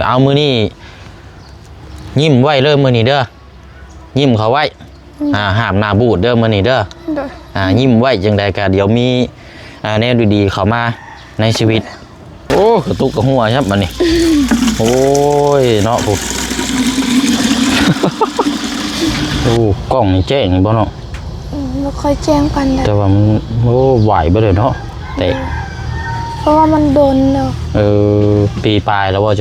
ເອົາ ມື້ນີ້ຍິ້ມໄວ້ເດີ ມື້ນີ້ເດີ ຍິ້ມເຂົ້າໄວ້ ອືມ ອ່າ ຫ້າມໜ້າບູດເດີ ມື້ນີ້ເດີ ໂດຍ ອ່າ ຍິ້ມໄວ້ ຈັ່ງໃດກໍດຽວມີ ອ່າ ແນວດີໆເຂົ້າມາໃນຊີວິດ. ໂອ້ ກະຕຸກກະຫົວຊ້ຳບັດນີ້ ໂອ້ຍເນາະ ໂອ້ ໂອ້ ກ້ອງນີ້ແຈ້ງຢູ່ບໍ່ເນາະ? ອືມ ບໍ່ຄ່ອຍແຈ້ງປານໃດ ແຕ່ວ່າມັນ ໂອ້ ວາຍເບິດເລີຍເນາະ ແຕກ ເພາະວ່າມັນດົນແລ້ວ ເອີ ປີປາຍແລ້ວບໍ່?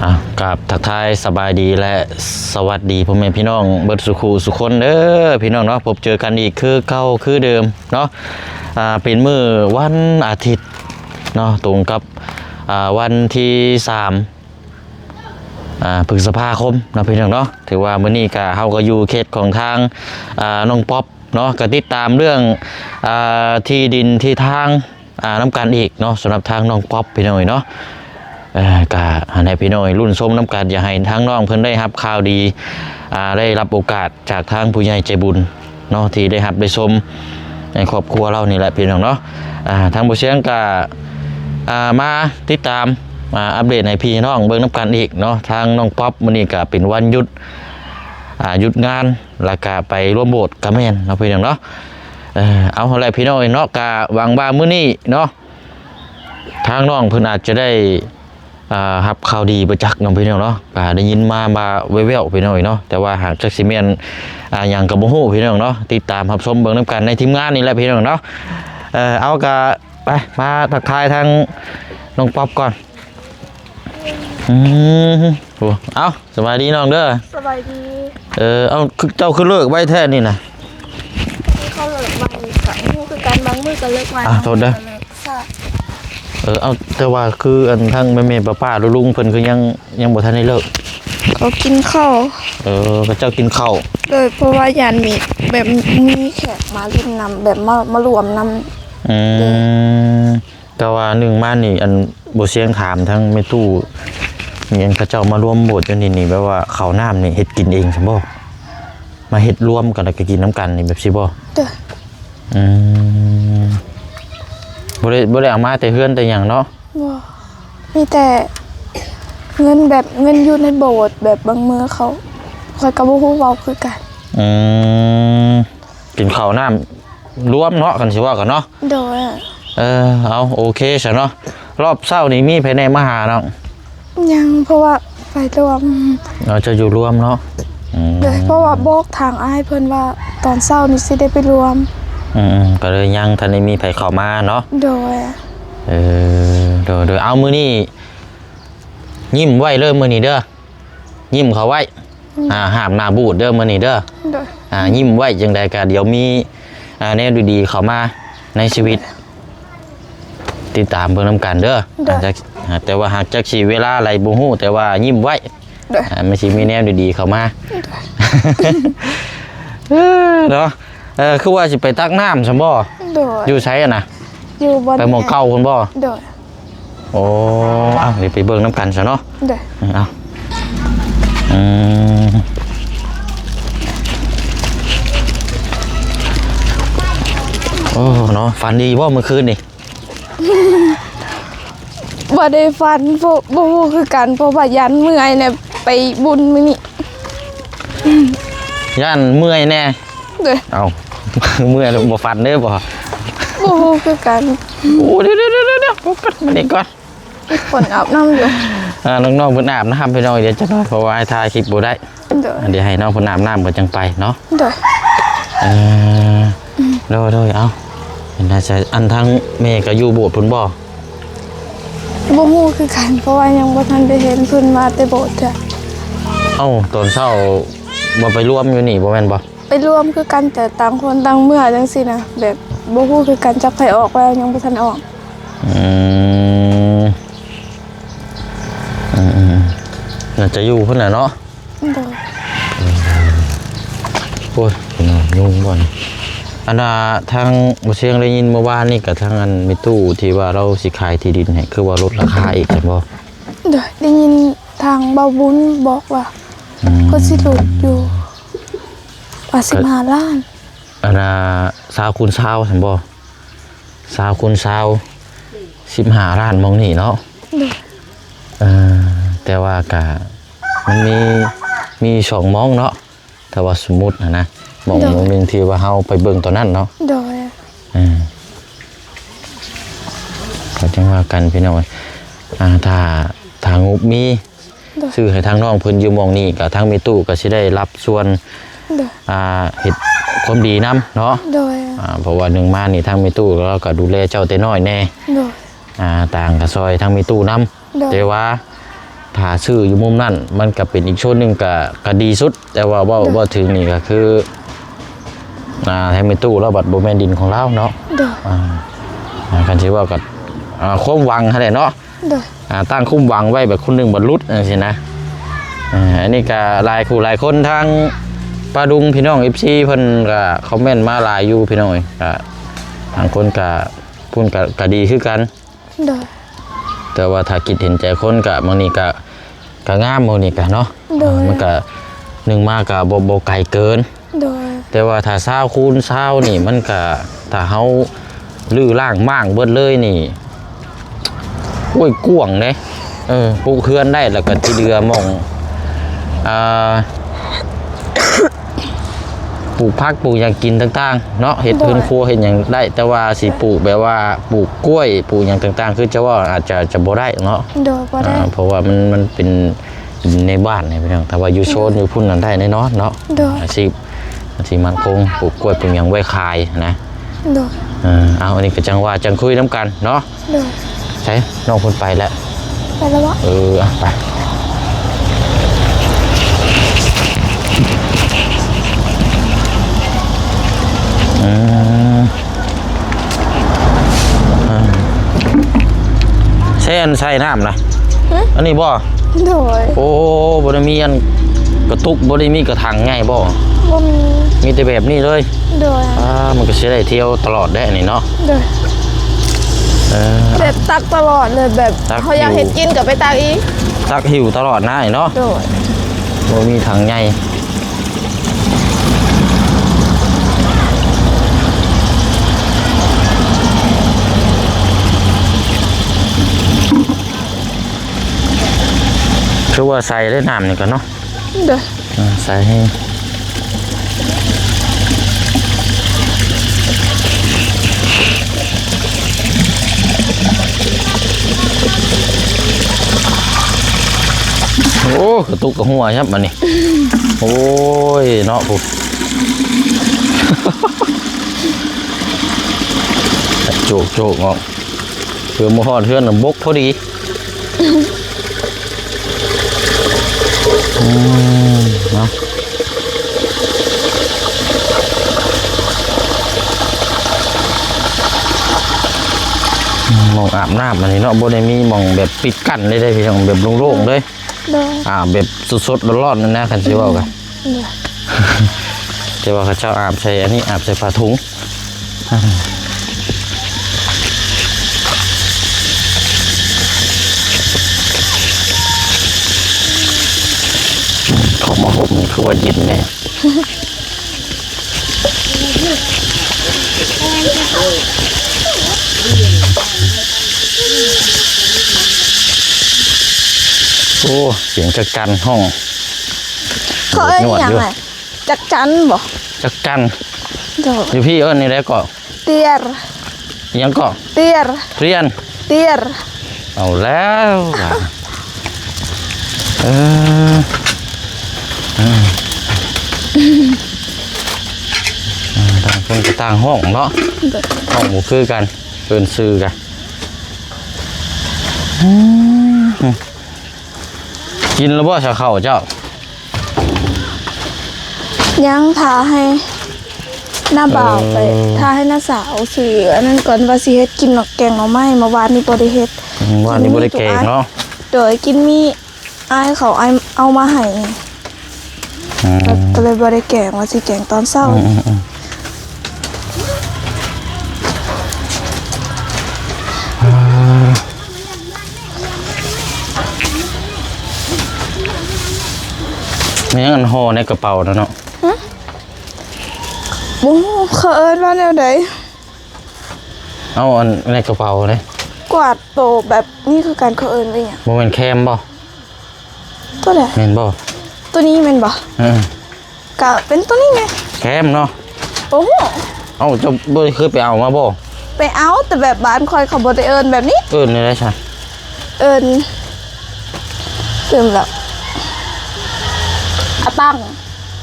ອ່າ ກາບທັກທາຍສະບາຍດີ ແລະ ສະຫວັດດີພໍ່ແມ່ພີ່ນ້ອງເບິດສູ່ຄູ່ສູ່ຄົນເດີພີ່ນ້ອງເນາະ. ພົບເຈີກັນອີກຄືເກົ່າຄືເດີມເນາະ ອ່າ ເປັນມື້ວັນອາທິດເນາະ ຕົງກັບ ອ່າ ວັນທີສາມ ອ່າ ພຶດສະພາຄົມເນາະພີ່ນ້ອງເນາະ. ຖືວ່າມື້ນີ້ກະ ເຮົາກໍຢູ່ເຂດຂອງທາງ ອ່າ ນ້ອງປັອບເນາະ ກໍຕິດຕາມເລື່ອງ ອ່າ ທີ່ດິນທີ່ທາງ ອ່າ ນຳກັນອີກເນາະ ສຳລັບທາງນ້ອງປັອບພີ່ນ້ອງເອີຍເນາະ. ເອີ ກະຫັ້ນແຫຼະພີ່ນ້ອງເອີຍ ລຸ້ນຊົມນຳກັນ ຢາກໃຫ້ທາງນ້ອງເພິ່ນໄດ້ຮັບຂ່າວດີ ອ່າ ໄດ້ຮັບໂອກາດຈາກທາງຜູ້ໃຫຍ່ໃຈບຸນ ເນາະ ທີ່ໄດ້ຮັບໄດ້ຊົມໃນຄອບຄົວລາວນີ້ແຫຼະພີ່ນ້ອງເນາະ. ອ່າ ທາງບໍ່ສຽງກະ ອ່າ ມາຕິດຕາມ ອ່າ ອັບເດດໃຫ້ພີ່ນ້ອງເບິ່ງນຳກັນອີກເນາະ. ທາງນ້ອງປັອບມື້ນີ້ກະເປັນວັນຢຸດ ອ່າ ຢຸດງານ ແລ້ວກະໄປລວມໂບດກະແມ່ນເນາະພີ່ນ້ອງເນາະ. ເອີ ເອົາ ຫັ້ນແຫຼະພີ່ນ້ອງເນາະ ກະຫວັງວ່າມື້ນີ້ເນາະ ທາງນ້ອງເພິ່ນອາດຈະໄດ້ ອ່າ ຮັບຂ່າວດີບໍ່ຈັກເນາະພີ່ນ້ອງເນາະ. ກະໄດ້ຍິນມາ ມາແວ່ວໆພີ່ນ້ອງເນາະ ແຕ່ວ່າຫາກຈັກຊິແມ່ນ ອ່າ ຫຍັງກໍບໍ່ຮູ້ພີ່ນ້ອງເນາະ. ຕິດຕາມຮັບຊົມເບິ່ງນຳກັນໃນທີມງານນີ້ແຫຼະພີ່ນ້ອງເນາະ. ເອີ ເອົາ ກະໄປ ມາທັກທາຍທາງນ້ອງປັອບກ່ອນ. ອືມ ໂອ້ ເອົາ ສະບາຍດີນ້ອງເດີ. ສະບາຍດີ. ເອີ ເອົາ ຄືເຈົ້າຄືເລີກໄວແທ້ນີ້ນະ? ເຂົາເລີກໄວກະບໍ່ຮູ້ຄືກັນ ບາງມື້ກະເລີກໄວ ອ່າ ບາງມື້ກະເລີກຊ້າ. ເອີ ເອົາ ແຕ່ວ່າຄືອັນທັງແມ່ໆ ປ້າໆ ລຸງໆ ເພິ່ນຄືຍັງ ຍັງບໍ່ທັນໄດ້ເລີກ? ເຂົາກິນເຂົ້າ. ເອີ ເຂົາເຈົ້າກິນເຂົ້າ. ໂດຍ ເພາະວ່າຢ້ານມີແບບ ມີແຂກມາຫຼິ້ນນຳ ແບບມາ ມາລວມນຳ. ອືມ ແຕ່ວ່າໜຶ່ງມານີ້ ອັນ ບໍ່ສຽງຖາມທັງແມ່ຕູ້ ມີອັນເຂົາເຈົ້າມາລວມໂບດຢູ່ນີ້ນີ້ ແບບວ່າເຂົ້ານ້ຳນີ້ເຮັດກິນເອງຊັ້ນບໍ່? ມາເຮັດລວມກັນແລ້ວກໍກິນນຳກັນນີ້ ແບບຊີ້ບໍ່? ໂດຍ. ອືມ ບໍ່ໄດ້ ບໍ່ໄດ້ເອົາມາແຕ່ເຮືອນແຕ່ຫຍັງເນາະ? ບໍ່ ມີແຕ່ເງິນ ແບບເງິນຢູ່ໃນໂບດ ແບບບາງມື້ເຂົາ ຂ້ອຍກໍບໍ່ຮູ້ເວົ້າຄືກັນ. ອືມ ກິນເຂົ້ານ້ຳລວມເນາະ ຄັນຊິເວົ້າກັນເນາະ. ໂດຍ. ເອີ ເອົາ ໂອເຄຊະເນາະ. ຮອບເຊົ້ານີ້ມີໃຜແດ່ມາຫານ້ອງ? ຍັງ ເພາະວ່າໄປລວມ. ເອີ ເຈົ້າຢູ່ລວມເນາະ. ອືມ ໂດຍ ເພາະວ່າບອກທາງອ້າຍເພິ່ນວ່າຕອນເຊົ້ານີ້ຊິໄດ້ໄປລວມ. ອືມໆ ກໍເລີຍຍັງທັນໄດ້ມີໃຜເຂົ້າມາເນາະ. ໂດຍ. ເອີ ໂດຍໆ ເອົາ ມື້ນີ້ຍິ້ມໄວ້ເດີ ມື້ນີ້ເດີ ຍິ້ມເຂົ້າໄວ້. ອືມ ອ່າ ຫ້າມໜ້າບູດເດີມື້ນີ້ເດີ. ໂດຍ. ອ່າ ຍິ້ມໄວ້ ຈັ່ງໃດກໍດຽວມີ ອ່າ ແນວດີໆເຂົ້າມາໃນຊີວິດ ຕິດຕາມເບິ່ງນຳກັນເດີ. ໂດຍ. ອ່າ ແຕ່ວ່າຫາກຈັກຊິເວລາໃດບໍ່ຮູ້ ແຕ່ວ່າຍິ້ມໄວ້. ໂດຍ. ອ່າ ມັນຊິມີແນວດີໆເຂົ້າມາ. ໂດຍ. ເອີ ເນາະ ເອີ ຄືວ່າຊິໄປຕັກນ້ຳຊັ້ນບໍ່? ໂດຍ. ຢູ່ໃສຫັ້ນນະ? ຢູ່ບ່ອນ ໄປໝ່ອງເກົ່າພຸ້ນບໍ່? ໂດຍ. ໂອ້ ເອົາ ດຽວໄປເບິ່ງນຳກັນຊະເນາະ. ໂດຍ. ເອົາ ອືມ ໂອ້ ເນາະ ຝັນດີບໍ່ມື້ຄືນນີ້? ບໍ່ໄດ້ຝັນ ເພາະບໍ່ຮູ້ຄືກັນ ເພາະວ່າຢ້ານເມື່ອຍແດ່ ໄປບຸນມື້ນີ້. ຢ້ານເມື່ອຍແດ່. ໂດຍ. ເອົ້າ ເມື່ອຍແລ້ວບໍ່ຝັນເດ້ບໍ່? ບໍ່ຮູ້ຄືກັນ. ໂອ້ ດຽວໆໆໆ ມານີ້ກ່ອນ ເຮັດຝົນອາບນ້ຳຢູ່. ອ່າ ນ້ອງໆເພິ່ນອາບນ້ຳພີ່ນ້ອງ ດຽວຈັກໜ້ອຍ ເພາະວ່າອ້າຍຖ່າຍຄລິບບໍ່ໄດ້. ໂດຍ. ດຽວໃຫ້ນ້ອງເພິ່ນອາບນ້ຳກ່ອນຈັ່ງໄປເນາະ. ໂດຍ. ເອີ ອືມ ໂດຍໆ ເອົ້າ ເປັນໄດ້ໃສ ອັນທາງແມ່ກໍຢູ່ໂບດພຸ້ນບໍ່? ບໍ່ຮູ້ຄືກັນ ເພາະວ່າຍັງບໍ່ທັນໄດ້ເຫັນເພິ່ນມາແຕ່ໂບດເທື່ອ. ເອົ້າ ຕອນເຊົ້າບໍ່ໄປລວມຢູ່ນີ້ບໍ່ແມ່ນບໍ່? ໄປລວມຄືກັນ ແຕ່ຕ່າງຄົນຕ່າງເມືອຈັ່ງຊີ້ນະ ແບບບໍ່ຮູ້ຄືກັນ ຈັກໃຜອອກແລ້ວ ຍັງບໍ່ທັນອອກ. ອືມ ອືມໆ ໜ້າຈະຢູ່ພຸ້ນແຫຼະເນາະ. ໂດຍ. ໂອ້ຍ ພີ່ນ້ອງ ຍຸງບໍ່ນີ້? ອັນນ່າ ທາງບໍ່ຊຽງໄດ້ຍິນເມື່ອວານນີ້ ກະທາງອັນແມ່ຕູ້ທີ່ວ່າລາວຊິຂາຍທີ່ດິນໃຫ້ ຄືວ່າຫຼຸດລາຄາອີກຊັ້ນບໍ່? ໂດຍ ໄດ້ຍິນທາງບ່າວບຸນບອກວ່າ ອືມ ເພິ່ນຊິຫຼຸດຢູ່ວ່າ ກະ ສິບຫ້າລ້ານ ອັນນ່າ ຊາວຄູນຊາວຊັ້ນບໍ່? ຊາວຄູນຊາວ ສິບຫ້າລ້ານໝ່ອງນີ້ເນາະ. ໂດຍ ເອີ ແຕ່ວ່າກະ ມັນມີ ມີສອງໝ່ອງເນາະ ຖ້າວ່າສົມມຸດຫັ້ນນະ ໝ່ອງ ໂດຍ ໝ່ອງໜຶ່ງທີ່ວ່າເຮົາໄປເບິ່ງຕອນນັ້ນເນາະ. ໂດຍ ເອີ ກະຈັ່ງວ່າກັນພີ່ນ້ອງເອີຍ. ອ່າ ຖ້າ ຖ້າງົບມີ ໂດຍ ຊື້ໃຫ້ທາງນ້ອງເພິ່ນຢູ່ໝ່ອງນີ້ ກະທາງແມ່ຕູ້ກະຊິໄດ້ຮັບສ່ວນ ໂດຍ ອ່າ ເຮັດຄວາມດີນຳເນາະ. ໂດຍ ອ່າ ເພາະວ່າໜຶ່ງມານີ້ ທາງແມ່ຕູ້ລາວກະດູແລເຈົ້າແຕ່ນ້ອຍແດ່. ໂດຍ ອ່າ ຕ່າງກະຊ່ອຍທາງແມ່ຕູ້ນຳ. ໂດຍ ແຕ່ວ່າຖ້າຊື້ຢູ່ມຸມນັ້ນ ມັນກະເປັນອີກໂຊນໜຶ່ງກະ ກະດີສຸດ. ແຕ່ວ່າເວົ້າ ໂດຍ ເວົ້າເຖິງນີ້ກະຄື ອ່າ ທາງແມ່ຕູ້ລາວບັດບໍ່ແມ່ນດິນຂອງລາວເນາະ. ໂດຍ ອ່າ ຄັນຊິເວົ້າກະ ອ່າ ຄວາມຫວັງຫັ້ນແຫຼະເນາະ. ໂດຍ ອ່າ ຕັ້ງຄວາມຫວັງໄວ້ແບບຄົນໜຶ່ງບັດຫຼຸດຈັ່ງຊີ້ນະ. ອ່າ ອັນນີ້ກະຫຼາຍຜູ້ຫຼາຍຄົນ ທາງປ້າດຸງ ພີ່ນ້ອງເອັຟຊີເພິ່ນກະຄອມເມັນມາຫຼາຍຢູ່ພີ່ນ້ອງເອີຍ. ກະບາງຄົນກະ ພຸ້ນກະ ກະດີຄືກັນ. ໂດຍ ແຕ່ວ່າຖ້າຄິດເຫັນໃຈຄົນກະ ໝ່ອງນີ້ກະ ກະງາມໝ່ອງນີ້ກະເນາະ. ໂດຍ ມັນກະ ໜຶ່ງມາກະບໍ່ ບໍ່ໄກເກີນ. ໂດຍ ແຕ່ວ່າຖ້າຊາວຄູນຊາວນີ້ ມັນກະ ຖ້າເຮົາຮື້ລ້າງມ້າງເບິດເລີຍນີ້ ໂອ້ຍ ກວ້າງເດ້. ເອີ ປູກເຮືອນໄດ້ ແລ້ວກະທີ່ເຫຼືອໝ່ອງ ອ່າ ປູກຜັກປູກຫຍັງກິນຕ່າງໆເນາະ ເຮັດ ໂດຍ ເຮືອນຄົວເຮັດຫຍັງໄດ້. ແຕ່ວ່າຊິປູກແບບວ່າປູກກ້ວຍ ປູກຫຍັງຕ່າງໆ ຄືຈະເວົ້າ ອາດຈະ ຈະບໍ່ໄດ້ເນາະ. ໂດຍ ບໍ່ໄດ້ ອ່າ ເພາະວ່າມັນ ມັນເປັນໃນບ້ານນີ້ພີ່ນ້ອງ. ຖ້າວ່າຢູ່ໂຊນ ໂດຍ ຢູ່ພຸ້ນນັ້ນໄດ້ແນ່ນອນເນາະ. ໂດຍ ອາຊີບ ອາຊີບໝັ້ນຄົງ ປູກກ້ວຍ ປູກຫຍັງໄວ້ຂາຍນະ. ໂດຍ ເອີ ເອົາ ອັນນີ້ກະຈັ່ງວ່າຈັ່ງຄຸຍນຳກັນເນາະ. ໂດຍ ໃສ ນ້ອງເພິ່ນໄປແລ້ວ ໄປແລ້ວເບາະ? ເອີ ອ່ະ ໄປ. ອືມ ອ່າ ໃຊ້ອັນໃສ່ນ້ຳນະ? ຫຶ? ອັນນີ້ບໍ່? ໂດຍ ໂອ້ ບໍ່ໄດ້ມີອັນກະຕຸກ ບໍ່ໄດ້ມີກະຖັງໃຫຍ່ບໍ່? ບໍ່ມີ ມີແຕ່ແບບນີ້ເລີຍ. ໂດຍ ອ່າ ມັນກະຊິໄດ້ທ່ຽວຕະຫຼອດແດ່ນີ້ເນາະ. ໂດຍ ເອີ ແບບຕັກຕະຫຼອດເລີຍ ແບບ ຕັກ ເຮົາຢາກເຮັດກິນກະໄປຕັກອີກ ຕັກຫິ້ວຕະຫຼອດນະເນາະ. ໂດຍ ບໍ່ມີຖັງໃຫຍ່. ຄືວ່າໃສ່ໄດ້ນ້ຳນີ້ກະເນາະ. ໂດຍ ອ່າ ໃສ່ໃຫ້ ໂອ້ ກະຕຸກກະຮົ່ວຄັບ ບາດນີ້. ໂອ້ຍ ເນາະ ໂຈກໆ ອອກ ເພື່ອມາຮອດເຮືອນນະ ບົກພໍດີ. ອືມ ເນາະ ໝ່ອງອາບນ້ຳອັນນີ້ເນາະ ບໍ່ໄດ້ມີໝ່ອງແບບປິດກັ້ນເລີຍເດ້ພີ່ນ້ອງ ແບບໂລ່ງໆເລີຍ. ໂດຍ ອາບແບບສົດໆ ຮ້ອນໆ ນັ້ນນະ ຄັນຊິເວົ້າກະ. ໂດຍ ແຕ່ວ່າເຂົາເຈົ້າອາບໃສ່ອັນນີ້ ອາບໃສ່ຜ້າຖົງ. ເຂົ້າມາຫົບນີ້ຄືວ່າເຢັນແດ່. ໂອ້ ສຽງຈັກຈັ່ນຮ້ອງ. ເຂົາເອີ້ນອີ່ຫຍັງແຫຼະ? ຈັກຈັ່ນບໍ? ຈັກຈັ່ນ. ໂດຍ ຢູ່ພີ້ເອີ້ນແນວໃດເກາະ? ຕຽນ. ອີ່ຫຍັງເກາະ? ຕຽນ. ຕຽນ. ຕຽນ. ເອົາແລ້ວ ເອີ ເອີ ຕ່າງຄົນກະຕ່າງຮ້ອງເນາະ. ໂດຍ ຮ້ອງບໍ່ຄືກັນ ເອີ້ນຊື່ກະ ອືມ. ກິນແລ້ວບໍ່ຊະເຂົ້າເຈົ້າ? ຍັງ ຖ້າໃຫ້ນ້າບ່າວໄປ ເອີ ຖ້າໃຫ້ນ້າສາວຊື້ອັນນັ້ນກ່ອນ ວ່າຊິເຮັດກິນໜໍ່ ແກງໜໍ່ໄມ້. ເມື່ອວານນີ້ບໍ່ໄດ້ເຮັດ. ອືມ ວານນີ້ບໍ່ໄດ້ແກງເນາະ. ໂດຍ ກິນມີ ອ້າຍເຂົາ ອ້າຍເອົາມາໃຫ້ ອືມ ກະ ກະເລີຍບໍ່ໄດ້ແກງ ວ່າຊິແກງຕອນເຊົ້າ. ອືມ ອືມ ອືມ. ແມ່ນຫຍັງອັນຫໍ່ໃນກະເປົານະເນາະ? ຫຶ? ບໍ່ຮູ້ເຂົາເອີ້ນວ່າແນວໃດ. ເອົາອັນໃນກະເປົາເດ້ ກວາດໂຕແບບນີ້ຄືກັນ ເຂົາເອີ້ນວ່າຫຍັງ? ບໍ່ແມ່ນແຄມບໍ່? ໂຕໃດ? ແມ່ນບໍ່? ໂຕນີ້ແມ່ນບໍ່? ເອີ ກະເປັນໂຕນີ້ແຫຼະ ແຄມເນາະ. ບໍ່ຮູ້. ເອົ້າ ເຈົ້າບໍ່ໄດ້ເຄີຍໄປເອົາມາບໍ່? ໄປເອົາ ແຕ່ແບບບ້ານຂ້ອຍເຂົາບໍ່ໄດ້ເອີ້ນແບບນີ້. ເອີ້ນແນວໃດຊະ? ເອີ້ນ ລືມແລ້ວ ອາຕັງ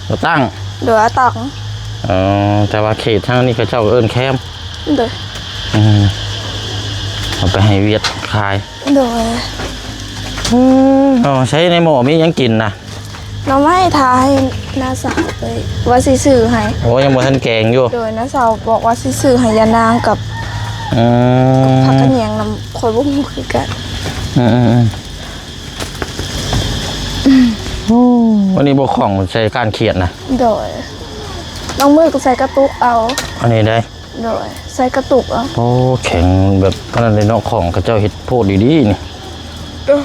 ອາຕັງ. ໂດຍ ອາຕັງ. ເອີ ແຕ່ວ່າເຂດທາງນີ້ເຂົາເຈົ້າເອີ້ນແຄມ. ໂດຍ. ອືມ ເອົາໄປໃຫ້ຫວຽດຂາຍ. ໂດຍ. ເອີ ໃສ່ໃນໝໍ້ມີຫຍັງກິນນະ? ໜໍ່ໄມ້ ຖ້າໃຫ້ນ້າສາວໄປ ວ່າຊິຊື້ໃຫ້. ໂອ້ ຍັງບໍ່ທັນແກງຢູ່. ໂດຍ ນ້າສາວບອກວ່າຊິຊື້ໃຫ້ຍານາງກັບ ອືມ ກັບຜັກກະແຍງນຳ ຂ້ອຍບໍ່ຮູ້ຄືກັນ. ອືມໆໆ ໂອ້ ອັນນີ້ບໍ່ຄ່ອງໃສ່ກ້ານຂຽດນະ? ໂດຍ. ບາງມື້ກໍໃສ່ກະຕຸກເອົາ. ອັນນີ້ໃດ? ໂດຍ ໃສ່ກະຕຸກເອົາ. ໂອ້ ແຂງແບບປານນັ້ນເລີຍເນາະ. ຂອງເຂົາເຈົ້າເຮັດໂພດດີໆນີ້. ເອີ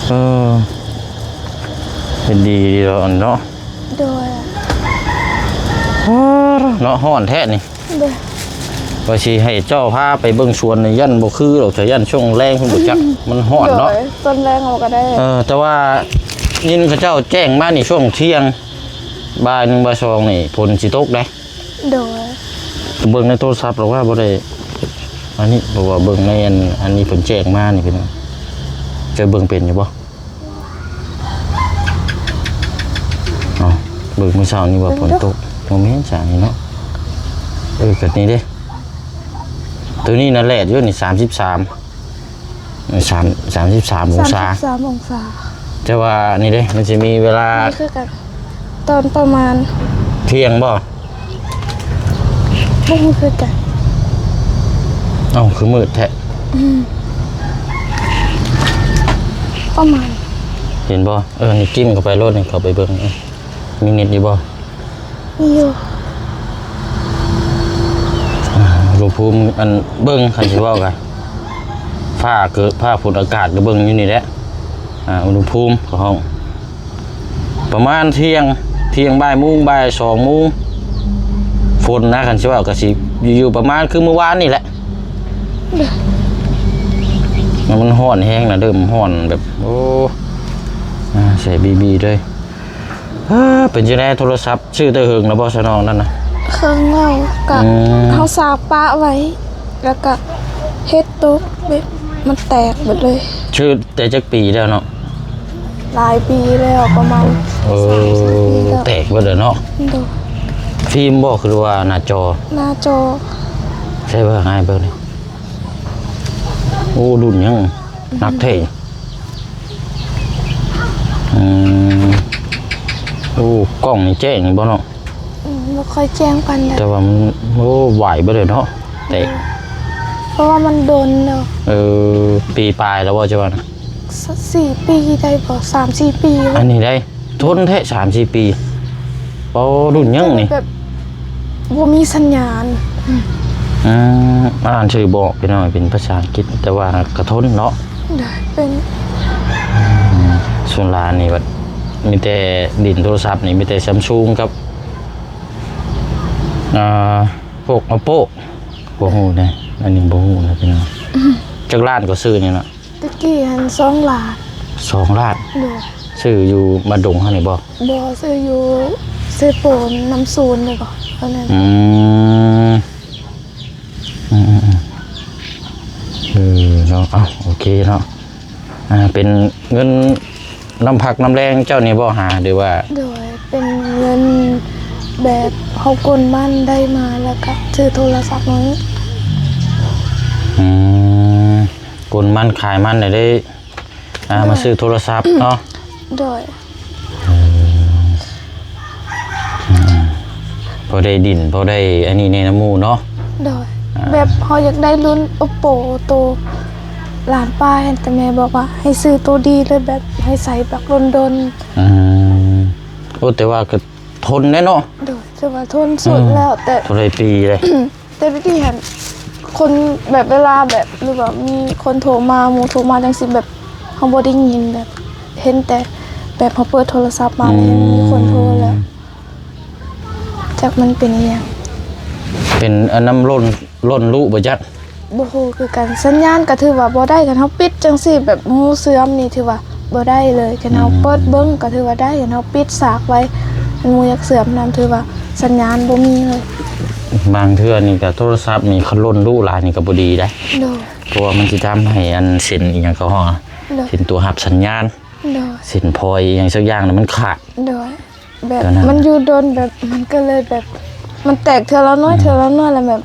ເອີ ເຮັດດີດີແລ້ວອັນເນາະ. ໂດຍ. ເນາະ ຮ້ອນແທ້ນີ້. ໂດຍ. ວ່າຊິໃຫ້ເຈົ້າພາໄປເບິ່ງສວນນີ້ ຢ້ານບໍ່ຄືດອກ ຈະຢ້ານຊ່ວງແລງພຸ້ນບໍ່ຈັກ ມັນຮ້ອນເນາະ. ໂດຍ ຕອນແລງເອົາກໍໄດ້. ເອີ ແຕ່ວ່າຍິນເຂົາເຈົ້າແຈ້ງມານີ້ ຊ່ວງທ່ຽງ ບ່າຍໜຶ່ງ ບ່າຍສອງນີ້ ຝົນຊິຕົກເດ້. ໂດຍ. ເບິ່ງໃນໂທລະສັບແລ້ວວ່າບໍ່ໄດ້ ອັນນີ້ ເພາະວ່າເບິ່ງໃນອັນ ອັນນີ້ເພິ່ນແຈ້ງມານີ້ ເປັນ ເຈົ້າເບິ່ງເປັນຢູ່ບໍ່? ເອົ້າ ເບິ່ງມື້ເຊົ້ານີ້ວ່າຝົນຕົກ. ບໍ່ແມ່ນຊະນີ້ເນາະ. ເອີ ກໍນີ້ເດ້ ໂຕນີ້ນະແດດຢູ່ນີ້ ສາມສິບສາມ ສາມ ສາມສິບສາມອົງສາ. ສາມສິບສາມອົງສາ. ແຕ່ວ່ານີ້ເດ້ ມັນຊິມີເວລາ ນີ້ຄືກັນ ຕອນປະມານທ່ຽງບໍ່? ບໍ່ຮູ້ຄືກັນ. ເອົ້າ ຄືມືດແທ້? ອືມ ປະມານ ເຫັນບໍ່? ເອີ ນີ້ຈິ້ມເຂົ້າໄປໂລດ ນີ້ເຂົ້າໄປເບິ່ງ. ເອີ ມີເນັດຢູ່ບໍ່? ມີຢູ່. ອາ ອຸນຫະພູມ ອັນ ເບິ່ງ ຄັນຊິເວົ້າກະ ຟ້າເກີດ ຟ້າຝົນອາກາດກະເບິ່ງຢູ່ນີ້ແຫຼະ. ອາ ອຸນຫະພູມຂອງ ປະມານທ່ຽງ ທ່ຽງ ບ່າຍໂມງ ບ່າຍສອງໂມງ ຝົນນະ ຄັນຊິເວົ້າກະຊິຢູ່ປະມານຄືມື້ວານນີ້ແຫຼະ. ມັນ ມັນຮ້ອນແຮງນະ ເລີ່ມຮ້ອນແບບ ໂອ້ ອາ ໃສ່ບີບີເລີຍ. ເອີ ເປັນຈັ່ງໃດ ໂທລະສັບຊື້ແຕ່ເຫິງແລ້ວບໍ່ຊະນ້ອງນັ້ນນະ? ເຫິງແລ້ວ ກະ ອືມ ເຮົາສາກປະໄວ້ ແລ້ວກະເຮັດຕົກ ແບບມັນແຕກເບິດເລີຍ. ຊື້ແຕ່ຈັກປີແລ້ວເນາະ? ຫຼາຍປີແລ້ວ ປະມານ ເອີ ສາມສີ່ປີແລ້ວ ແຕກເບິດແລ້ວເນາະ. ໂດຍ. ຟີມບໍ່ ຫຼືວ່າໜ້າຈໍ? ໜ້າຈໍ. ໃສ່ເບິ່ງ ໃຫ້ເບິ່ງນີ້. ໂອ້ ລຸ້ນຫຍັງ ອືມ ໜັກແທ້. ອືມ ໂອ້ ກ້ອງນີ້ແຈ້ງຢູ່ບໍ່ເນາະ? ອືມ ບໍ່ຄ່ອຍແຈ້ງປານໃດ ແຕ່ວ່າມັນ ໂອ້ ໄຫວເບິດເລີຍເນາະ ແຕກ. ເອີ ເພາະວ່າມັນດົນແລ້ວ. ເອີ ປີປາຍແລ້ວບໍ່ ເຈົ້າວ່ານະ? ສ- ສີ່ປີໄດ້ບໍ່? ສາມສີ່ປີ. ອັນນີ້ໄດ້ ທົນແທ້ ສາມສີ່ປີ. ໂອ້ ລຸ້ນຫຍັງນີ້ ແບບບໍ່ມີສັນຍານ. ອືມ ອ່ານຊື່ບໍ່ອອກ ພີ່ນ້ອງ ເປັນພາສາອັງກິດ ແຕ່ວ່າກະທົນເນາະ. ໄດ້ເປັນ ອືມ ສ່ວນຫຼາຍນີ້ບັດມີແຕ່ຫຼິ້ນໂທລະສັບນີ້ ມີແຕ່ Samsung ກັບ ອ່າ ພວກ Oppo. ບໍ່ຮູ້ເດ້ ອັນນີ້ບໍ່ຮູ້ນະ ພີ່ນ້ອງ. ອືມ ຈັກລ້ານກໍຊື້ນີ້ນະ? ແຕ່ກີ້ຫັ້ນສອງລ້ານ. ສອງລ້ານ? ໂດຍ. ຊື້ຢູ່ບ້ານດົງເຮົານີ້ບໍ່? ບໍ່ ຊື້ຢູ່ເຊໂປນ ນຳສູນນີ້ບໍ່ ອັນນັ້ນ. ອືມ ອືມໆໆ ເອີເນາະ. ເອົ້າ ໂອເຄເນາະ. ອ່າ ເປັນເງິນນຳພັກນຳແຮງເຈົ້ານີ້ບໍ່ຫາ ຫຼືວ່າ? ໂດຍ. ເປັນເງິນແບບເຮົາກົນມັນໄດ້ມາ ແລ້ວກະຊື້ໂທລະສັບໃໝ່. ອືມ ກົນມັນຂາຍມັນໄດ້ ອ່າ ໂດຍ ມາຊື້ໂທລະສັບເນາະ. ໂດຍ. ເອີ ອືມ ພໍໄດ້ດິ້ນ ພໍໄດ້ອັນນີ້ແດ່ນຳໝູ່ເນາະ. ໂດຍ. ອ່າ ແບບເຮົາຢາກໄດ້ລຸ້ນ Oppo ໂຕລ້ານປາຍ ແຕ່ແມ່ບອກວ່າໃຫ້ຊື້ໂຕດີເລີຍ ແບບໃຫ້ໃຊ້ແບບດົນໆ. ອືມ ໂອ້ ແຕ່ວ່າກະ ທົນແດ່ເນາະ. ໂດຍ ຖືວ່າທົນສຸດແລ້ວ. ອືມ ແຕ່ເທົ່າໃດປີເດ້? ແຕ່ຕະກີ້ຫັ້ນ ຄົນແບບເວລາແບບ ຫຼືວ່າມີຄົນໂທມາ ໝູ່ໂທມາຈັ່ງຊີ້ ແບບເຮົາບໍ່ໄດ້ຍິນ ແບບເຫັນແຕ່ ແບບເຮົາເປີດໂທລະສັບມາ ອືມ ແລ້ວຍັງມີຄົນໂທແລ້ວ ຈັກມັນເປັນອີ່ຫຍັງ ເປັນອັນນຳຫຼົ່ນ ຫຼົ່ນລຸບໍ່ຈັກ. ບໍ່ຮູ້ຄືກັນ ສັນຍານກໍຖືວ່າບໍ່ໄດ້ ຄັນເຮົາປິດຈັ່ງຊີ້ ແບບໝູ່ເຊື່ອມນີ້ຖືວ່າບໍ່ໄດ້ເລີຍ ຄັນເຮົາ ອືມ ເປີດເບິ່ງກໍຖືວ່າໄດ້ ຄັນເຮົາປິດສາກໄວ້ ຄັນໝູ່ຢາກເຊື່ອມນຳ ຖືວ່າສັນຍານບໍ່ມີເລີຍ. ບາງເທື່ອນີ້ກໍໂທລະສັບນີ້ ຄັນຫຼົ່ນລຸຫຼາຍນີ້ກໍບໍ່ດີໄດ໋ ໂດຍ ເພາະວ່າມັນຊິທຳໃຫ້ອັນເສັ້ນອີ່ຫຍັງເຂົາຮ້ອງ ໂດຍ ເສັ້ນຕົວຮັບສັນຍານ ໂດຍ ເສັ້ນພອຍອີ່ຫຍັງສັກຢ່າງນະມັນຂາດ ໂດຍ ແບບ ຕອນນັ້ນ ມັນຢູ່ດົນ ແບບ ມັນກໍເລີຍແບບ ມັນແຕກເທື່ອລະໜ້ອຍ ອືມ ເທື່ອລະໜ້ອຍ ແລ້ວແບບ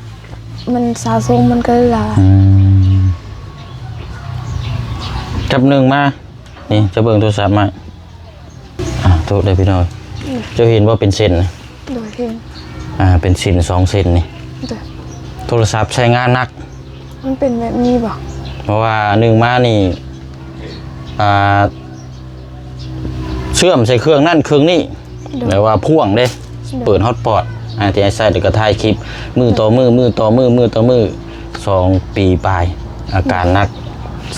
ມັນສະສົມ ມັນກໍເລີຍຫຼາຍ ອືມ ຈັບໜຶ່ງມາ ນີ້ ຈະເບິ່ງໂທລະສັບມາ ອ່າ ໂທດເດີພີ່ນ້ອງ ອືມ ເຈົ້າເຫັນບໍ່ເປັນເສັ້ນ ໂດຍ ເຫັນ ອ່າ ເປັນເສັ້ນສອງເສັ້ນນີ້ ໂດຍ ໂທລະສັບໃຊ້ງານໜັກ ມັນເປັນແບບນີ້ບໍ່? ເພາະວ່າໜຶ່ງມານີ້ ອ່າ ເຊື່ອມໃສ່ເຄື່ອງນັ້ນເຄື່ອງນີ້ ໂດຍ ແບບວ່າພ່ວງເດ້ ໂດຍ ເປີດຮອດປອດ ອ່າ ທີ່ໃຫ້ໃຊ້ແລ້ວກໍຖ່າຍຄລິບ ມື້ຕໍ່ມື້ ໂດຍ ມື້ຕໍ່ມື້ ມື້ຕໍ່ມື້ ສອງປີປາຍ ອາການໜັກ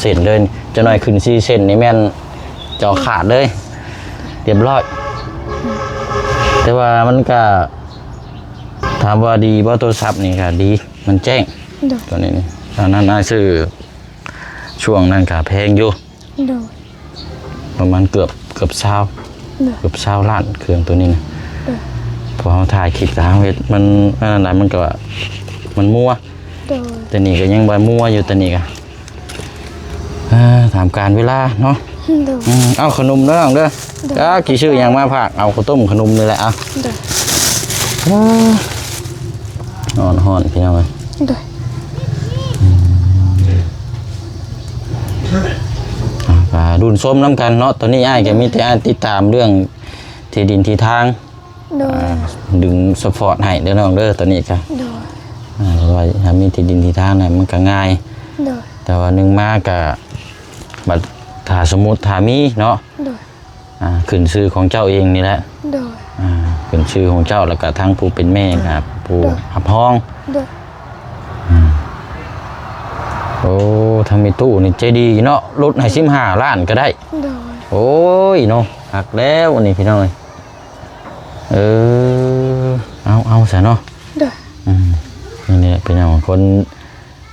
ເສັ້ນເລີຍ ຈັກໜ້ອຍຂຶ້ນສີ່ເສັ້ນນີ້ແມ່ນຈອຂາດເລີຍ ຮຽບຮ້ອຍ ແຕ່ວ່າມັນກໍ ຖາມວ່າດີບໍ່ໂທລະສັບນີ້ກໍດີ ມັນແຈ້ງ ໂດຍ ຕົວນີ້ນີ້ ຕອນນັ້ນອ້າຍຊື້ ຊ່ວງນັ້ນກໍແພງຢູ່ ໂດຍ ປະມານເກືອບ ເກືອບຊາວ ໂດຍ ເກືອບຊາວລ້ານ ເຄື່ອງຕົວນີ້ນະ ໂດຍ ເພາະເຮົາຖ່າຍຄລິບ ແລ້ວເຮົາເຮັດ ມັນ ອັນນັ້ນນະ ມັນກໍ ມັນມົວ ໂດຍ ແຕ່ນີ້ກໍຍັງວ່າມົວຢູ່ ແຕ່ນີ້ກໍ ອ່າ ຕາມການເວລາເນາະ ໂດຍ ອືມ ເອົາຂະໜົມເດີນ້ອງເດີ ໂດຍ ຈັກຊິຊື້ຫຍັງມາຝາກ ເອົາເຂົ້າຕົ້ມຂະໜົມນີ້ແຫຼະ ເອົາ ໂດຍ ອ່າ ຮ້ອນໆ ພີ່ນ້ອງເອີຍ ໂດຍ ອ່າ ລຸ້ນຊົມນຳກັນເນາະ ຕອນນີ້ອ້າຍກໍມີແຕ່ ໂດຍ ອ້າຍຕິດຕາມເລື່ອງທີ່ດິນທີ່ທາງ ໂດຍ ອ່າ ດຶງຊັບພອດໃຫ້ເດີນ້ອງເດີ ຕອນນີ້ກໍ ໂດຍ ອ່າ ເພາະວ່າຖ້າມີທີ່ດິນທີ່ທາງນະ ມັນກໍງ່າຍ ໂດຍ ແຕ່ວ່າໜຶ່ງມາກໍ ບັດຖ້າສົມມຸດຖ້າມີເນາະ ໂດຍ ອ່າ ຂຶ້ນຊື່ຂອງເຈົ້າເອງນີ້ແຫຼະ ໂດຍ ອ່າ ຂຶ້ນຊື່ຂອງເຈົ້າ ແລ້ວກໍທາງຜູ້ເປັນແມ່ ໂດຍ ກໍຜູ້ ໂດຍ ຮັບຮອງ ໂດຍ ອືມ ໂອ້ ທາງແມ່ຕູ້ນີ້ໃຈດີເນາະ ລົດໃຫ້ສິບຫ້າລ້ານກໍໄດ້ ໂດຍ ໂອ້ຍເນາະ ຄັກແລ້ວອັນນີ້ພີ່ນ້ອງເອີຍ ເອີ ເອົາ ເອົາຊະເນາະ ໂດຍ ອືມ ນີ້ແຫຼະພີ່ນ້ອງ ຄົນ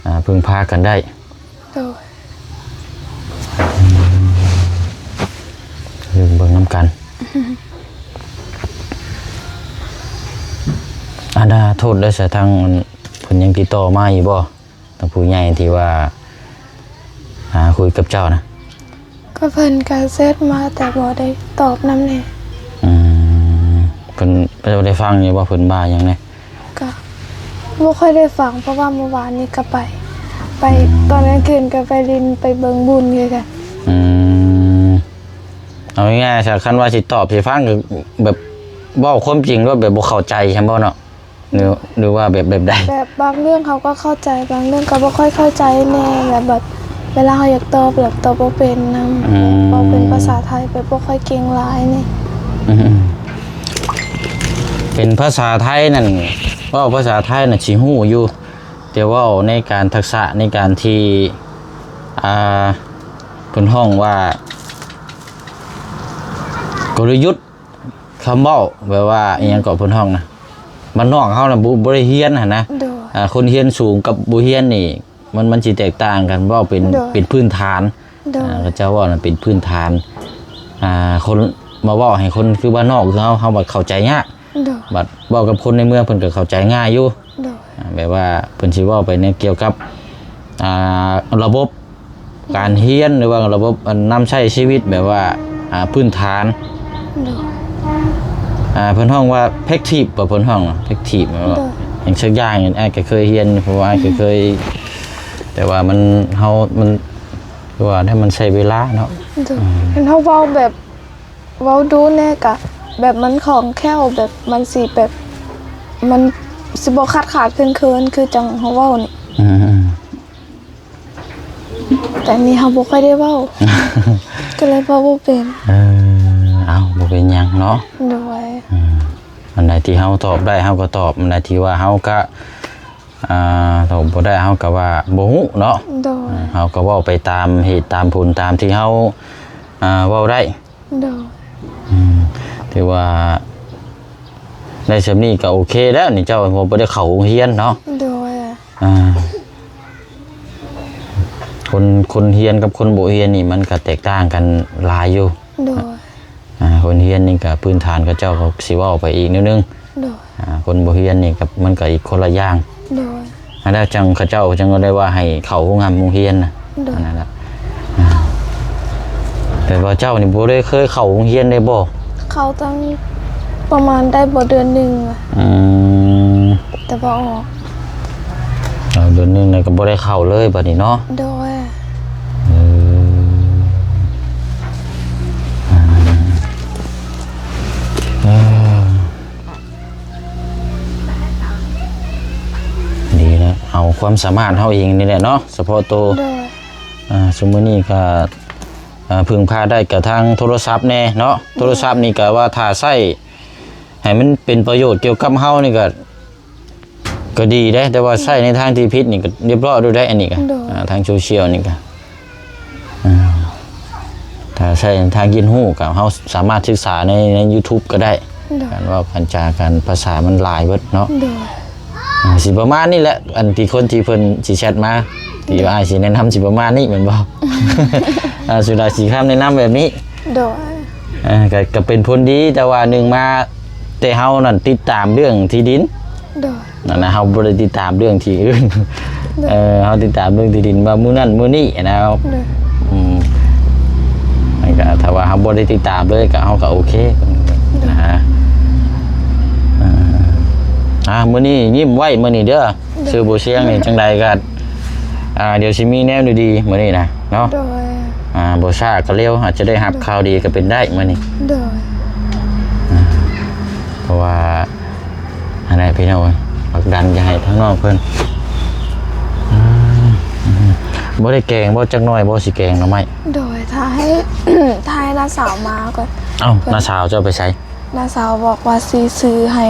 ອ່າ ເພິ່ງພາກັນໄດ້ ໂດຍ ເບິ່ງ ເບິ່ງນຳກັນ ອັນນ່າ ໂທດເດີ ສາທາງເພິ່ນຍັງຕິດຕໍ່ມາຢູ່ບໍ່? ທາງຜູ້ໃຫຍ່ທີ່ວ່າ ຫາ ຄຸຍກັບເຈົ້ານະ ກໍເພິ່ນກໍແຊັດມາ ແຕ່ບໍ່ໄດ້ຕອບນຳແດ່ ອືມ ເພິ່ນ ເຈົ້າໄດ້ຟັງຢູ່ບໍ່ ເພິ່ນວ່າຫຍັງແດ່? ກໍບໍ່ຄ່ອຍໄດ້ຟັງ ເພາະວ່າມື້ວານນີ້ກໍໄປ ໄປ ອືມ ຕອນກາງຄືນກໍໄປຫຼິ້ນ ໄປເບິ່ງບຸນຄືກັນ ອືມ ເອົາງ່າຍໆ ຊະ ຄັນວ່າຊິຕອບຊິຟັງ ກໍແບບເວົ້າຄວາມຈິງໂລດ ແບບບໍ່ເຂົ້າໃຈຊັ້ນບໍ່ເນາະ? ຫຼື ຫຼືວ່າແບບ ແບບໃດ? ແບບບາງເລື່ອງເຮົາກໍເຂົ້າໃຈ ບາງເລື່ອງກໍບໍ່ຄ່ອຍເຂົ້າໃຈແດ່ ແລ້ວແບບເວລາເຮົາຢາກຕອບ ແລ້ວຕອບບໍ່ເປັນນຳ ອືມ ເວົ້າເປັນພາສາໄທແບບບໍ່ຄ່ອຍເກັ່ງຫຼາຍນີ້ ອືມ ເປັນພາສາໄທນັ້ນ ເວົ້າພາສາໄທນັ້ນຊິຮູ້ຢູ່ ແຕ່ເວົ້າໃນການທັກສະໃນການທີ່ ອ່າ ເພິ່ນຮ້ອງວ່າ ກົນລະຍຸດ ຄຳເວົ້າແບບວ່າ ອືມ ອີ່ຫຍັງເກາະເພິ່ນຮ້ອງນະ ບ້ານນອກເຮົານະ ບໍ່ ບໍ່ໄດ້ຮຽນຫັ້ນນະ ໂດຍ ອ່າ ຄົນຮຽນສູງກັບບໍ່ຮຽນນີ້ ມັນ ມັນຊິແຕກຕ່າງກັນ ເວົ້າເປັນ ໂດຍ ເປັນພື້ນຖານ ໂດຍ ອ່າ ເຂົາເຈົ້າເວົ້ານະເປັນພື້ນຖານ ອ່າ ຄົນມາເວົ້າໃຫ້ຄົນຄືບ້ານນອກຄືເຮົາ ເຮົາບັດເຂົ້າໃຈຍາກ ໂດຍ ບັດເວົ້າກັບຄົນໃນເມືອງເພິ່ນກໍເຂົ້າໃຈງ່າຍຢູ່ ໂດຍ ອ່າ ແບບວ່າເພິ່ນຊິເວົ້າໄປໃນກ່ຽວກັບ ອ່າ ລະບົບ ການຮຽນ ຫຼືວ່າລະບົບອັນນຳໃຊ້ຊີວິດແບບວ່າ ອ່າ ພື້ນຖານ ໂດຍ ອ່າ ເພິ່ນຮ້ອງວ່າ ແພັກທີບ ບໍ່ ເພິ່ນຮ້ອງ ແພັກທີບ ແບບວ່າ ໂດຍ ຫຍັງສັກຢ່າງ ອ້າຍກໍເຄີຍຮຽນ ເພາະວ່າອ້າຍກໍເຄີຍ ອືມ ແຕ່ວ່າມັນ ເຮົາ ມັນ ຄືວ່າໄດ້ ມັນໃຊ້ເວລາເນາະ ໂດຍ ອືມ ເຫັນເຮົາເວົ້າແບບ ເວົ້າດູແດ່ ກະແບບມັນຄ່ອງແຄ້ວ ແບບມັນຊິແບບ ມັນຊິບໍ່ຂາດໆເຂີນໆ ຄືຈັ່ງເຮົາເວົ້ານີ້ ອືມ ແຕ່ນີ້ເຮົາບໍ່ຄ່ອຍໄດ້ເວົ້າ ກໍເລີຍເວົ້າບໍ່ເປັນ ເອີ ເອົ້າ ບໍ່ເປັນຫຍັງເນາະ ໂດຍ ເອີ ອັນໃດທີ່ເຮົາຕອບໄດ້ເຮົາກໍຕອບ ອັນໃດທີ່ວ່າເຮົາກະ ອ່າ ຕອບບໍ່ໄດ້ເຮົາກະວ່າບໍ່ຮູ້ເນາະ ໂດຍ ເຮົາກໍເວົ້າໄປຕາມເຫດຕາມຜົນ ຕາມທີ່ເຮົາ ອ່າ ເວົ້າໄດ້ ໂດຍ ຖືວ່າໄດ້ສ່ຳນີ້ກໍໂອເຄແລ້ວນີ້ ເຈົ້າບໍ່ໄດ້ເຂົ້າໂຮງຮຽນເນາະ. ໂດຍ. ອ່າ ຄົນ ຄົນຮຽນກັບຄົນບໍ່ຮຽນນີ້ມັນກໍແຕກຕ່າງກັນຫຼາຍຢູ່. ໂດຍ. ອ່າ ຄົນຮຽນນີ້ກໍພື້ນຖານເຂົາເຈົ້າກໍຊິເວົ້າໄປອີກແນວໜຶ່ງ. ໂດຍ. ອ່າ ຄົນບໍ່ຮຽນນີ້ກໍມັນກໍອີກຄົນລະຢ່າງ. ໂດຍ. ອັນນັ້ນຈັ່ງເຂົາເຈົ້າຈັ່ງໄດ້ວ່າໃຫ້ເຂົ້າໂຮງຮ່ຳໂຮງຮຽນນະ. ໂດຍ. ອັນນັ້ນລະ. ອ່າ ແຕ່ວ່າເຈົ້ານີ້ບໍ່ໄດ້ເຄີຍເຂົ້າໂຮງຮຽນເດ້ບໍ່? ເຂົ້າຕັ້ງປະມານໄດ້ບໍ່ເດືອນໜຶ່ງ. ອືມ. ແຕ່ບໍ່ອອກ. ເອີ ເດືອນໜຶ່ງນີ້ກໍບໍ່ໄດ້ເຂົ້າເລີຍບັດນີ້ເນາະ. ໂດຍ. ເອີ ເອີ ດີແລ້ວ ເອົາຄວາມສາມາດເຮົາເອງນີ້ແຫຼະເນາະ ສະເພາະໂຕ. ໂດຍ. ອ່າ ຊຸມມື້ນີ້ກໍ ເອີ ເພິ່ງພາໄດ້ກະທາງໂທລະສັບແດ່ເນາະ. ໂທລະສັບນີ້ກະວ່າຖ້າໃຊ້ໃຫ້ມັນເປັນປະໂຫຍດກ່ຽວກັບເຮົານີ້ກະ ກໍດີເດ້ ແຕ່ວ່າໃຊ້ໃນທາງທີ່ຜິດນີ້ກໍຮຽບຮ້ອຍໂລດໄດ໋ ອັນນີ້ກໍ. ໂດຍ. ອ່າ ທາງໂຊຊຽວນີ້ກໍ ອ່າ ຖ້າໃຊ້ທາງຮຽນຮູ້ກໍເຮົາສາມາດສຶກສາໃນ ໃນຢູທູບກໍໄດ້. ໂດຍ. ການເວົ້າການຈາ ການພາສາມັນຫຼາຍເບິດເນາະ. ໂດຍ. ອ່າ ຊິປະມານນີ້ແຫຼະ ອັນທີ່ຄົນທີ່ເພິ່ນຊິແຊັດມາ ທີ່ວ່າອ້າຍຊິແນະນຳຊິປະມານນີ້ແມ່ນບໍ່? ອ່າ ສຸດາສີຄຳແນະນຳແບບນີ້. ໂດຍ. ອ່າ ກໍ ກໍເປັນຜົນດີ ແຕ່ວ່າໜຶ່ງມາ ແຕ່ເຮົານັ້ນຕິດຕາມເລື່ອງທີ່ດິນ. ໂດຍ. ນັ້ນນະ ເຮົາບໍ່ໄດ້ຕິດຕາມເລື່ອງທີ່ອື່ນ. ໂດຍ. ເອີ ເຮົາຕິດຕາມເລື່ອງທີ່ດິນວ່າມື້ນັ້ນມື້ນີ້ນະ. ໂດຍ. ອືມ ມັນກໍ ຖ້າວ່າເຮົາບໍ່ໄດ້ຕິດຕາມເລີຍ ກໍ ເຮົາກໍໂອເຄ. ໂດຍ. ນະ ອ່າ ອ່າ ມື້ນີ້ຍິ້ມໄວ້ມື້ນີ້ເດີ. ໂດຍ. ຊື່ບໍ່ຊຽງນີ້ ຈັ່ງໃດກໍ ອ່າ ດຽວຊິມີແນວດີໆມື້ນີ້ນະເນາະ. ໂດຍ. ອ່າ ບໍ່ຊ້າກໍເລັວ ອາດຈະໄດ້ຮັບ ໂດຍ ຂ່າວດີກໍເປັນໄດ້ມື້ນີ້. ໂດຍ. ອ່າ ເພາະວ່າ ອັນນັ້ນພີ່ນ້ອງເອີຍ ຜັກດັນຈະໃຫ້ທາງນອກເພິ່ນ. ອືມ ບໍ່ໄດ້ແກງບໍ່? ຈັກໜ້ອຍບໍ່ ຊິແກງໜໍ່ໄມ້? ໂດຍ. ຖ້າໃຫ້ ຖ້າໃຫ້ນ້າສາວມາກ່ອນ. ເອົ້າ ເພິ່ນ ນ້າສາວເຈົ້າໄປໃສ? ນ້າສາວບອກວ່າຊິຊື້ໃຫ້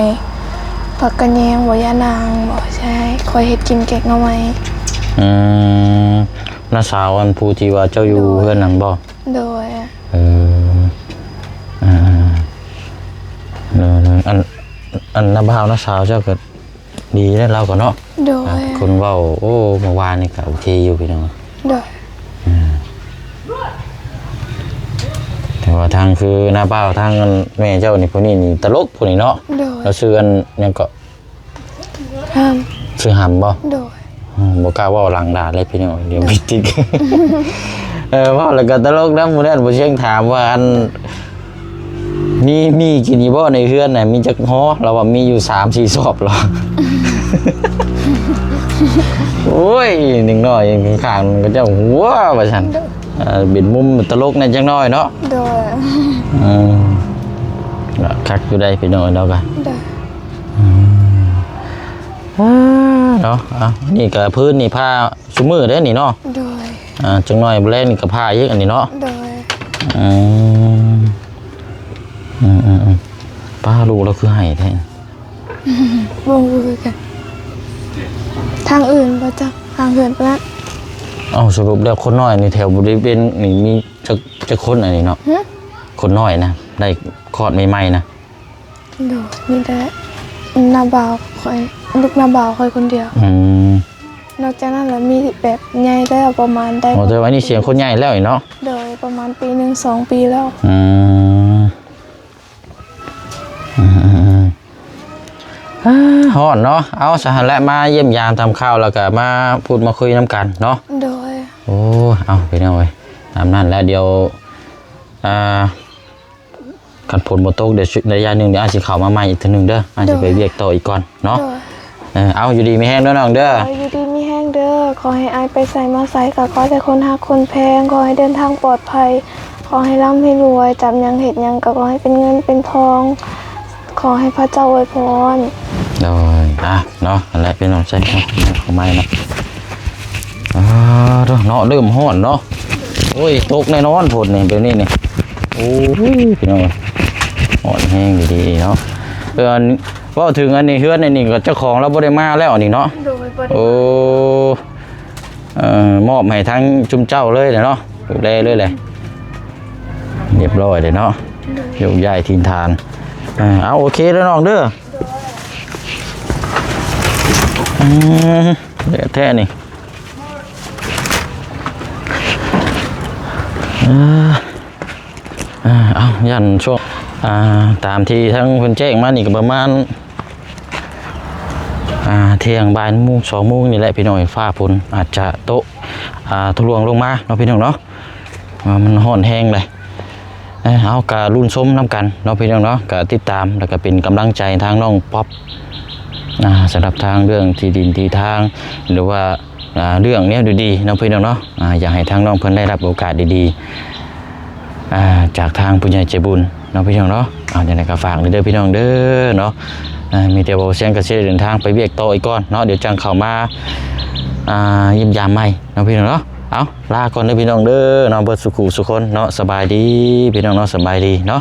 ຜັກກະແຍງບໍ່ ຍານາງບອກ ຊິໃຫ້ຂ້ອຍເຮັດກິນແກງໜໍ່ໄມ້. ອືມ ນ້າສາວ ອັນຜູ້ທີ່ວ່າເຈົ້າຢູ່ ໂດຍ ເຮືອນນັ້ນບໍ່? ໂດຍ. ເອີ ອ່າ ເອີ ອັນ ອັນນ້າບ່າວນ້າສາວເຈົ້າກໍດີແລ້ວ ລາວກໍເນາະ. ໂດຍ. ອ່າ ຄົນເວົ້າ ໂອ້ ເມື່ອວານນີ້ກໍໂອເຄຢູ່ພີ່ນ້ອງ. ໂດຍ. ອ່າ ແຕ່ວ່າທາງຄືນ້າບ່າວ ທາງອັນແມ່ເຈົ້ານີ້ ຜູ້ນີ້ນີ້ຕະຫຼົກຜູ້ນີ້ເນາະ. ໂດຍ. ລາວຊື່ອັນຫຍັງເກາະ? ຫຳ. ຊື່ຫຳບໍ່? ໂດຍ. ອືມ ບໍ່ກ້າເວົ້າຫຼັງດ່ານເລີຍພີ່ນ້ອງ ດຽວມີຕິກ. ເອີ ເວົ້າແລ້ວກໍຕະຫຼົກນຳ. ມື້ນັ້ນບໍ່ຊຽງຖາມວ່າ ອັນ ມີ ມີກິນຢູ່ບໍ່ໃນເຮືອນນະ ມີຈັກຫໍ? ລາວວ່າມີຢູ່ສາມສີ່ຊອບ ລາວ. ໂອ້ຍ ເດັກນ້ອຍຂ້າງໆ ເຂົາເຈົ້າຫົວວ່າຊັ້ນ. ໂດຍ. ເອີ ເປັນມຸມຕະຫຼົກແດ່ຈັກໜ້ອຍເນາະ. ໂດຍ. ເອີ ຄັກຢູ່ໃດ໋ພີ່ນ້ອງເນາະ. ໂດຍ. ອືມ ອ່າ ເນາະ ອ່ະ ນີ້ກໍພື້ນນີ້ຜ້າຊຸມື້ເດ້ນີ້ເນາະ. ໂດຍ. ອ່າ ຈັກໜ້ອຍມື້ແລງນີ້ກໍຜ້າອີກອັນນີ້ເນາະ. ໂດຍ. ອືມ ອືມໆໆ ປ້າ ລູກລາວຄືໄຫ້ແທ້? ບໍ່ຮູ້ຄືກັນ ທາງອື່ນບໍ່ຈັກ ທາງເຮືອນປະ. ເອົ້າ ສະຫຼຸບແລ້ວຄົນນ້ອຍນີ້ແຖວບໍລິເວນນີ້ມີຈັກ ຈັກຄົນອັນນີ້ເນາະ? ຫຶ? ຄົນນ້ອຍນະ ໄດ້ຄອດໃໝ່ໆນະ. ໂດຍ ມີແຕ່ນ້າບ່າວຂ້ອຍ ລູກນ້າບ່າວຂ້ອຍຄົນດຽວ. ອືມ ນອກຈາກນັ້ນລະມີແບບໃຫຍ່ແລ້ວ ປະມານໄດ້ ອໍ ແຕ່ວ່ານີ້ສຽງຄົນໃຫຍ່ແລ້ວນີ້ເນາະ. ໂດຍ ປະມານປີໜຶ່ງສອງປີແລ້ວ. ອືມ ອືມໆໆ ອ່າ ຮ້ອນເນາະ. ເອົາ ຊະຫັ້ນແຫຼະ ມາຢ້ຽມຢາມຖາມຂ່າວ ແລ້ວກະມາພູດມາຄຸຍນຳກັນເນາະ. ໂດຍ. ໂອ້ ເອົາ ພີ່ນ້ອງເອີຍ ຕາມນັ້ນແຫຼະ. ດຽວ ອ່າ ຄັນຝົນບໍ່ຕົກ ດຽວໄລຍະໜຶ່ງ ດຽວອ້າຍຊິເຂົ້າມາໃໝ່ອີກເທື່ອໜຶ່ງເດີ. ອ້າຍຊິໄປວຽກຕໍ່ອີກກ່ອນເນາະ. ໂດຍ. ເອີ ເອົາ ຢູ່ດີມີແຮງເດີນ້ອງເດີ. ໂດຍ ຢູ່ດີມີແຮງເດີ. ຂໍໃຫ້ອ້າຍໄປໃສມາໃສກໍຂໍແຕ່ຄົນຮັກຄົນແພງ. ຂໍໃຫ້ເດີນທາງປອດໄພ. ຂໍໃຫ້ລ່ຳໃຫ້ລວຍ. ຈັບຫຍັງເຮັດຫຍັງກໍຂໍໃຫ້ເປັນເງິນເປັນທອງ. ຂໍໃຫ້ພະເຈົ້າອວຍພອນ. ໂດຍ. ອ່ະ ເນາະ ຫັ້ນແຫຼະ ພີ່ນ້ອງ ໃສ່ເຂົ້າໃໝ່ເນາະ. ອ່າ ໂທ້ ເນາະ ເລີ່ມຮ້ອນເນາະ. ໂອ້ຍ ຕົກແນ່ນອນຝົນນີ້ ແບບນີ້ນີ້. ໂອ້ຍ ພີ່ນ້ອງ ຮ້ອນແຮງດີໆເນາະ. ເອີ ອັນ ເວົ້າເຖິງອັນນີ້ ເຮືອນອັນນີ້ກໍເຈົ້າຂອງລາວບໍ່ໄດ້ມາແລ້ວອັນນີ້ເນາະ. ໂດຍ ບໍ່ໄດ້ມາ. ໂອ້ ເອີ ມອບໃຫ້ທາງຊຸມເຈົ້າເລີຍແຫຼະເນາະ ດູແລເລີຍແຫຼະ. ຮຽບຮ້ອຍເດ້ເນາະ. ໂຍກຍ້າຍຖິ່ນຖານ. ເອີ ເອົາ ໂອເຄເດີນ້ອງເດີ. ອືມ ແທ້ໆນີ້. ເອີ ເອີ ເອົາ ຢ້ານຊ່ວງ ອ່າ ຕາມທີ່ທາງເພິ່ນແຈ້ງມານີ້ກໍປະມານ ອ່າ ທ່ຽງ ບ່າຍໂມງ ສອງໂມງນີ້ແຫຼະພີ່ນ້ອງ. ຟ້າຝົນອາດຈະຕົກ ອ່າ ທະລວງລົງມາເນາະພີ່ນ້ອງເນາະ ວ່າມັນຮ້ອນແຮງເລີຍ. ເອີ ເຮົາກະລຸ້ນຊົມນຳກັນເນາະພີ່ນ້ອງເນາະ, ກະຕິດຕາມ ແລ້ວກະເປັນກຳລັງໃຈທາງນ້ອງປັອບ ອ່າ ສຳລັບທາງເລື່ອງທີ່ດິນທີ່ທາງ ຫຼືວ່າ ອ່າ ເລື່ອງແນວດີໆເນາະພີ່ນ້ອງເນາະ. ອ່າ ຢາກໃຫ້ທາງນ້ອງເພິ່ນໄດ້ຮັບໂອກາດດີໆ ອ່າ ຈາກທາງຜູ້ໃຫຍ່ໃຈບຸນເນາະພີ່ນ້ອງເນາະ. ເອົາ ຈັ່ງໃດກໍຝາກເດີພີ່ນ້ອງເດີເນາະ. ອ່າ ມີແຕ່ວ່າບໍ່ສຽງກໍຊິໄດ້ເດີນທາງໄປວຽກຕໍ່ອີກກ່ອນເນາະ, ດຽວຈັ່ງເຂົ້າມາ ອ່າ ຢ້ຽມຢາມໃໝ່ເນາະພີ່ນ້ອງເນາະ. ເອົາ ລາກ່ອນເດີພີ່ນ້ອງເດີເນາະ ເບິດສູ່ຄູ່ສູ່ຄົນເນາະ. ສະບາຍດີພີ່ນ້ອງເນາະ ສະບາຍດີເນາະ.